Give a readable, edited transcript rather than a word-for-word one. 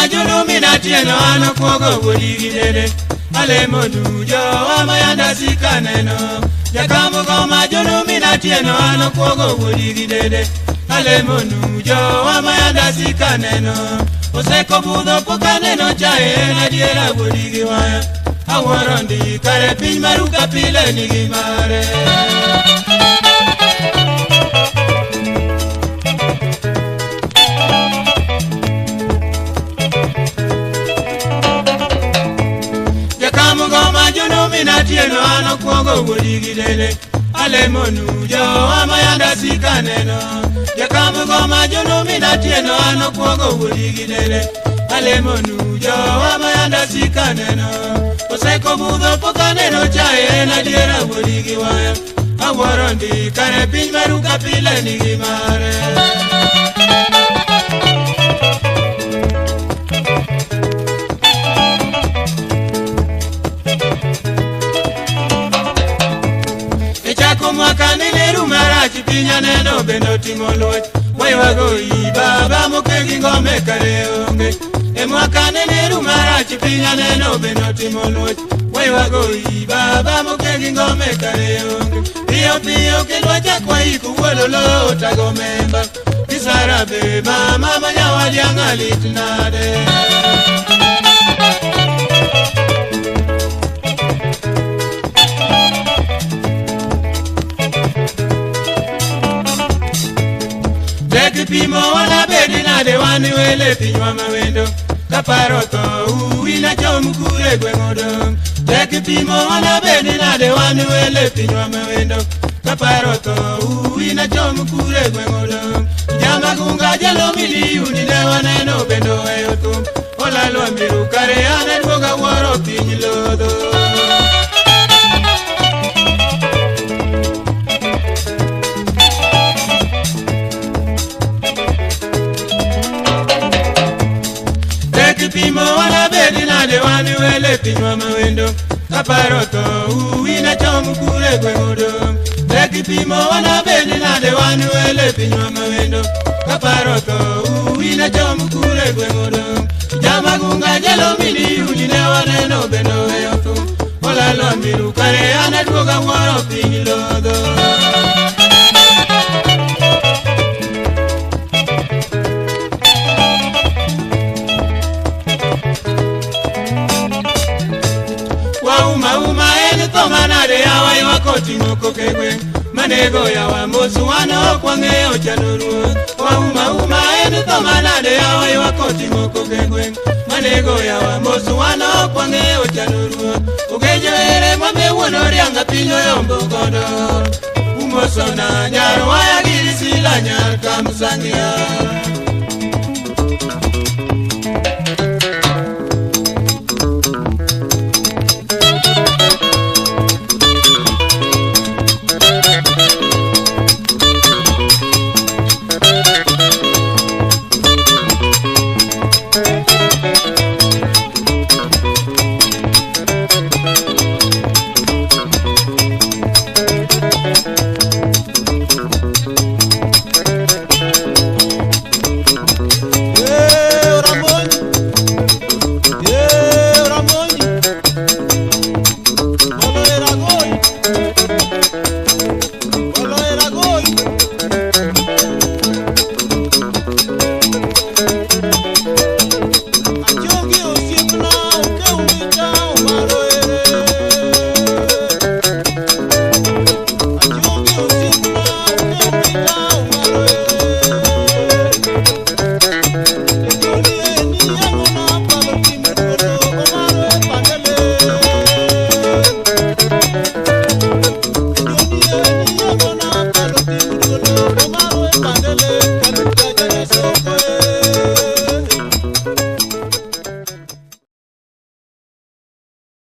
Majulu mina tieno ano kuogo wuodi gi dede. Alemo nu jowa mayanda sikaneno. Jakamugo majulu mina tieno ano kuogo wuodi gi dede. Alemo nu jowa mayanda sikaneno. Oseko budho pok aneno chae en adiera wuodi gi waya. Awuoro ndi kare piny maruka pile nigi mare. Jakamugo majulu mina tieno ano kuogo wuodi gi dede. Alemo nu jowa mayanda sikaneno. Jakamugo majulu mina tieno ano kuogo wuodi gi dede. Alemo nu jowa mayanda sikaneno. Oseko budho pok aneno chae en adiera wuodi gi waya. Awuoro ndi kare piny maruka pile nigi mare. E chako mwaka nene ru marach piny aneno bende otimo luoch. Waywago i baba moke gi ngome kare onge. E mwaka nene ru marach piny aneno bende otimo luoch. Waywago i baba moke gi ngome kare onge. Piyo piyo kendo wachak waiko wuod Oloo tago memba. Kisara be mama manyawadi ang'a lit nade. Tek pimo wanabedi nade wan wele pinywa mawendo. Kaparo tho uwi nachom kure gweng' odong'. Tek pimo wanabedi nade wan wele pinywa mawendo. Kaparo tho uwi nachom kure gweng' odong'. Jamagunga jalo miliyuni ne waneno bende oweyo thum. Olalo miru kare an aduogo awuoro piny lodho. Tek pimo wanabedi nade wan wele pinywa mawendo. Kaparo tho uwi nachom kure gweng' odong'. Tek pimo wanabedi nade wan wele pinywa mawendo. Kaparo tho uwi nachom kure gweng' odong'. Jamagunga jalo miliyuni ne waneno bende oweyo thum. Olalo miru kare an aduogo awuoro piny lodho. Wauma uma en tho manade yawa ywak oting'o koke gweng'. Manego yawa mos wan ok wang'eyo chano ruoth. Wauma uma en tho manade yawa ywak oting'o koke gweng'. Manego yawa mos wan ok wang'eyo chano ruoth. Ogejo ere mwabe wuon Orianga piny oyombo godo. Umosona nyar waya gi sila nyar Kamsangia.